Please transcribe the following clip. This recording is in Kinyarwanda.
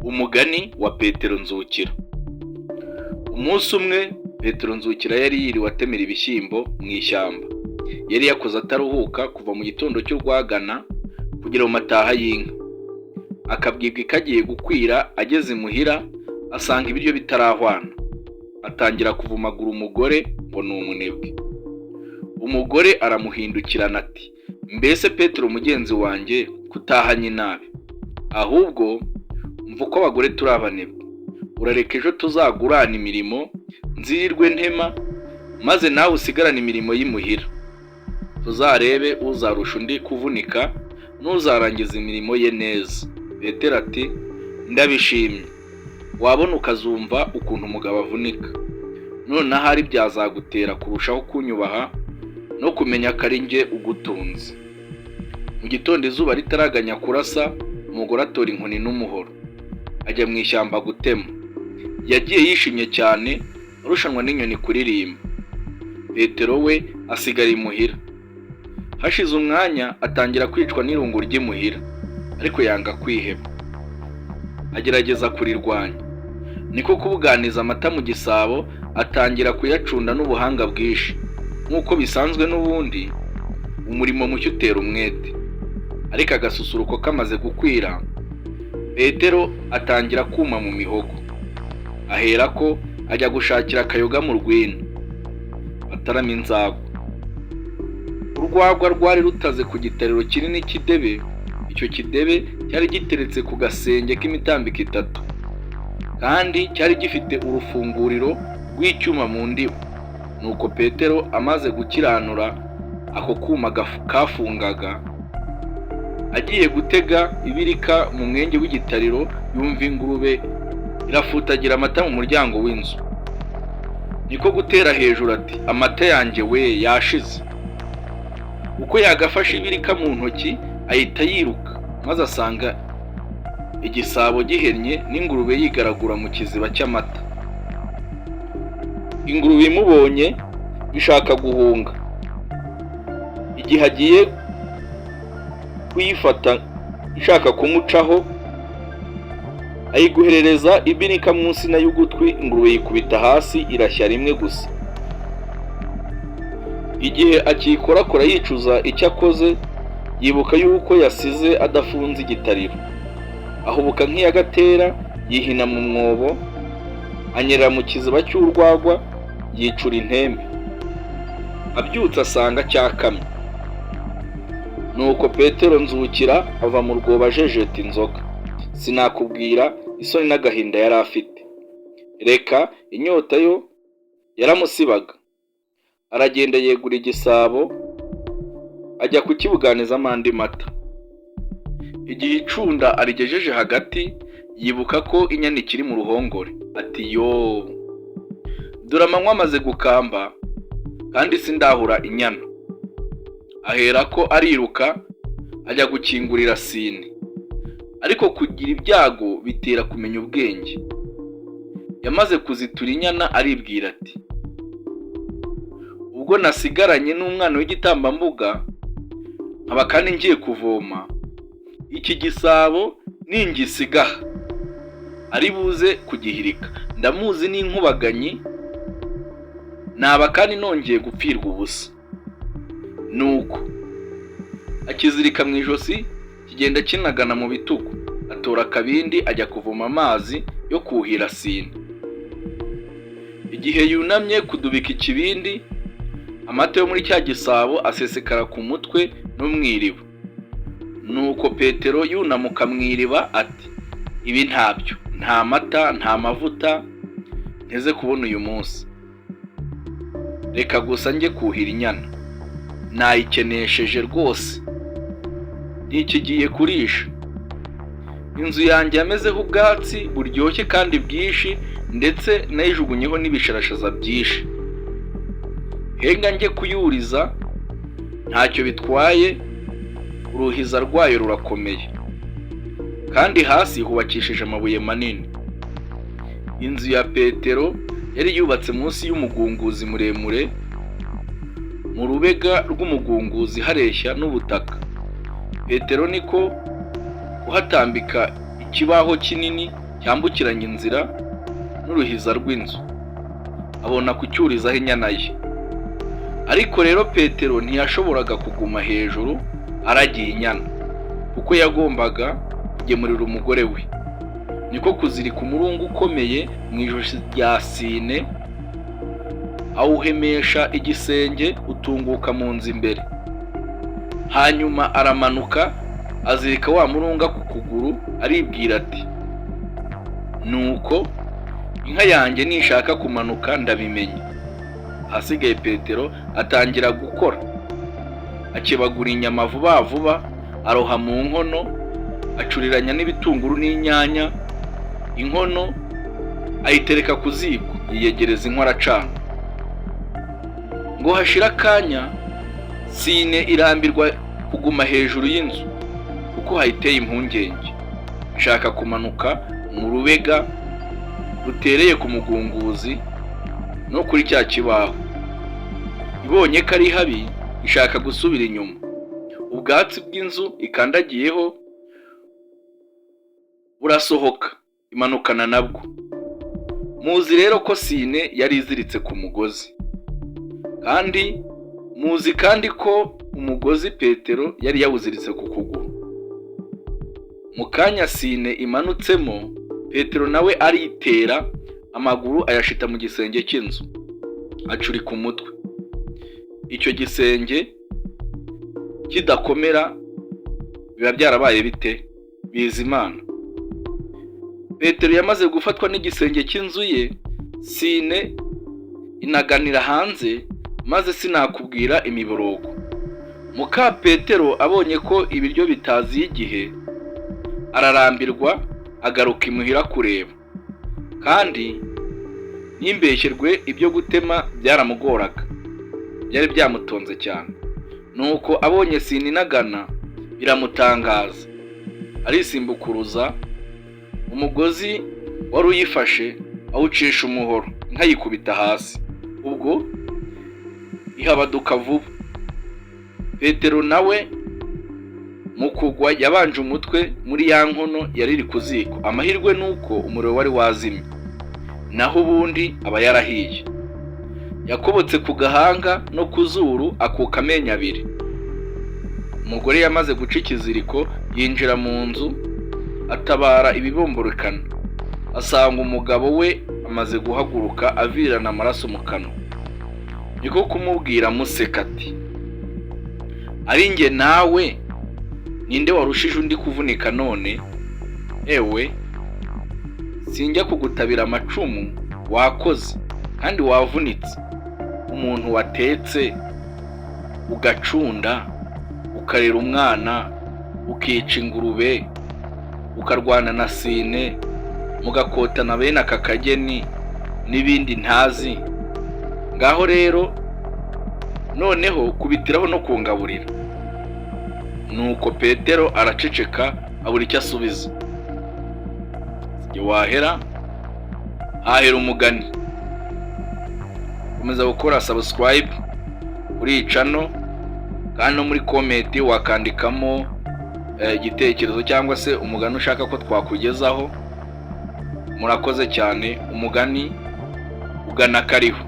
Umugani wa Petero Nzukira. Umunsi umwe Petero Nzukira yari yiriwe atemera ibishyimbo mu ishyamba. Yari yakoze ataruhuka kuva mu gitondo cy'urwagana kugera mu mataha y'inka. Akabwibwi kagiye gukwira, ageze imuhira asanga ibiryo bitarahwana. Atangira kuvumagura umugore ngo ni umunebwe. Umugore aramuhindukirana ati: "Mbese Petero mugenzi wanjye, kutahanye inabi? Ahubwo umva uko abagore turi abanebwe. Urareka ejo tuzagurana imirimo, nzirirwe ntema, maze nawe usigarane imirimo y'imuhira. Tuzarebe uzarusha undi kuvunika n'uzarangiza imirimo ye neza." Petero ati: "Ndabishimye. Wabona ukazumva ukuntu umugabo avunika. None ahari byazagutera kurushaho kunyubaha no kumenya ko ari njye ugutunze." Mu gitondo izuba ritaraganya kurasa, umugore atora inkoni n'umuhoro, ajya mu ishyamba gutema. Yagiye yishimye cyane, arushanwa n'inyoni kuririmba. Petero we asigara imuhira. Hashize umwanya atangira kwicwa n'irungu ry'imuhira, ariko yanga kwiheba, agerageza kurirwanya. Niko kubuganiza amata mu gisabo, atangira kuyacunda n'ubuhanga bwinshi. Nk'uko bisanzwe n'ubundi, umurimo mushya utera umwete. Ariko agasusuruko kamaze gukwira, Petero atangira kuma mu mihogo. Aherako ajya gushakira akayoga mu rwina, atarama inzagwa. Urwagwa rwari rutaze ku gitariro kinini cy'idebe. Icyo kidebe cyari giteretse ku gasenge k'imitambiko itatu, kandi cyari gifite urufunguriro rw'icyuma mu ndiba. Nuko Petero amaze gukiranura ako kuma kafungaga, agiye gutega ibirika mu mwenge w'igitariro, yumva ingurube irafutagira amata mu muryango w'inzu. Niko gutera hejuru ati: "Amata yanjye we yashize!" Uko yagafashe ibirika mu ntoki, ahita yiruka, maze asanga igisabo gihennye n'ingurube yigaragura mu kiziba cy'amata. Ingurube imubonye ishaka guhunga. Igihe agiye kuyifata ishaka kumucaho, ayiguherereza ibinika mu nsina y'ugutwi. Ingurube yikubita hasi, irashya rimwe gusa. Igihe akiyikorakora yicuza icyo akoze, yibuka yuko yasize adafunze igitariro. Ahubuka nk'iyagatera, yihina mu mwobo, anyerera mu kiziba cy'urwagwa, yicura intembe. Abyutse asanga cyakamye. Nuko Petero Nzukira ava mu rwobo ajejeta inzoga. Sinakubwira isoni n'agahinda yari afite. Reka, inyota yo yaramusibaga. Aragenda yegura igisabo, ajya kukibuganizamo andi mata. Igihe icunda arigejeje hagati, yibuka ko inyana ikiri mu ruhongore. Ati: "Yoo, dore amanywa amaze gukamba kandi sindahura inyana." Aherako ariruka, ajya gukingurira Sine. Ariko kugira ibyago bitera kumenya ubwenge. Yamaze kuzitura inyana, aribwira ati: "Ubwo nasigaranye n'umwana w'igitambambuga, nkaba kandi ngiye kuvoma, iki gisabo ningisiga aha ari buze kugihirika. Ndamuzi n'inkubaganyi, naba kandi nongeye gupfirwa ubusa." Nuko akizirika mu ijosi, kigenda kinagana mu bitugu. Atora akabindi, ajya kuvoma amazi yo kuhira Sine. Igihe yunamye kudubika ikibindi, amata yo muri cya gisabo asesekara ku mutwe no mu iriba. Nuko Petero yunamuka mu iriba ati: "Ibi ntabyo, nta mata, nta mavuta nteze kubona uyu munsi. Reka gusa njye kuhira inyana, nayikenesheje rwose, ntikigiye kurisha. Inzu yanjye yamezeho ubwatsi buryoshye kandi bwinshi, ndetse nayijugunyeho n'ibisharashaza byinshi. Henga njye kuyuriza, ntacyo bitwaye, uruhiza rwayo rurakomeye kandi hasi hubakishije amabuye manini." Inzu ya Petero yari yubatse munsi y'umugunguzi muremure. Mu rubega rw'umugunguzi hareshya n'ubutaka. Petero niko kuhatambika ikibaho kinini. cyambukiranya inzira n'uruhiza rw'inzu, abona kucyurizaho inyana ye. Ariko rero Petero ntiyashoboraga kuguma hejuru aragiye inyana, kuko yagombaga kugemurira umugore we. Niko kuzirika umurunga ukomeye mu ijosi rya Sine, awuhemesha igisenge, utunguka mu nzu imbere. Hanyuma aramanuka, azirika wa murunga ku kuguru, aribwira ati: "Nuko inka yanjye nishaka kumanuka ndabimenya." Ahasigaye Petero atangira gukora, akebagura inyama vuba vuba, aroha mu nkono, acuriranya n'ibitunguru n'inyanya, inkono ayitereka ku ziko, yiyegereza inkwi, aracana. Ngo hashire akanya, Sine irambirwa kuguma hejuru y'inzu kuko hayiteye impungenge, ishaka kumanuka mu rubega rutereye ku mugunguzi no kuri cya kibaho. Ibonye ko ari habi, ishaka gusubira inyuma. Ubwatsi bw'inzu ikandagiyeho burasohoka, imanukana nabwo. Muzi rero ko Sine yari iziritse ku mugozi, kandi muzi kandi ko umugozi Petero yari yawuziritse ku kuguru. Mu kanya Sine imanutsemo, Petero nawe aritera, amaguru ayashita mu gisenge cy'inzu, acurika umutwe. Icyo gisenge kidakomera biba byarabaye bite? Biza Imana. Petero yamaze gufatwa n'igisenge cy'inzu ye, Sine inaganira hanze, maze sinakubwira imiborogo. Muka Petero abonye ko ibiryo bitaziye igihe, ararambirwa, agaruka imuhira kureba. Kandi ntimbeshyerwe, ibyo gutema byaramugoraga, byari byamutonze cyane. Nuko abonye Sine inagana, biramutangaza, arisimbukuruza umugozi wari uyifashe, awucisha umuhoro, inka yikubita hasi, ubwo ihabaduka vuba. Petero nawe mu kugwa yabanje umutwe muri ya nkono yari iri ku ziko. Amahirwe ni uko umuriro wari wazimye, naho ubundi aba yarahiye. Yakobotse ku gahanga no ku zuru, akuka amenyo abiri. Umugore yamaze guca ikiziriko, yinjira mu nzu atabara ibibomborokana, asanga umugabo we amaze guhaguruka avirirana amaraso mu kanwa. Niko kumubwira amuseka ati: "Ari njye nawe, ninde warushije undi kuvunika none? Ewe, sinjya kugutabira amacumu, wakoze kandi wavunitse. Umuntu watetse, ugacunda, ukarera umwana, ukica ingurube, ukarwana na Sine, mugakotana bene aka kageni n'ibindi ntazi, ngaho rero noneho kubitiraho no kungaburira." Nuko Petero araceceka, abura icyo asubiza. Wahera hahera umugani. Komeza gukora subscribe kuri iyi channel, kandi no muri comment wakandikamo igitekerezo cyangwa se umugani ushaka ko twakugezaho. Murakoze cyane. Umugani ugana kariho.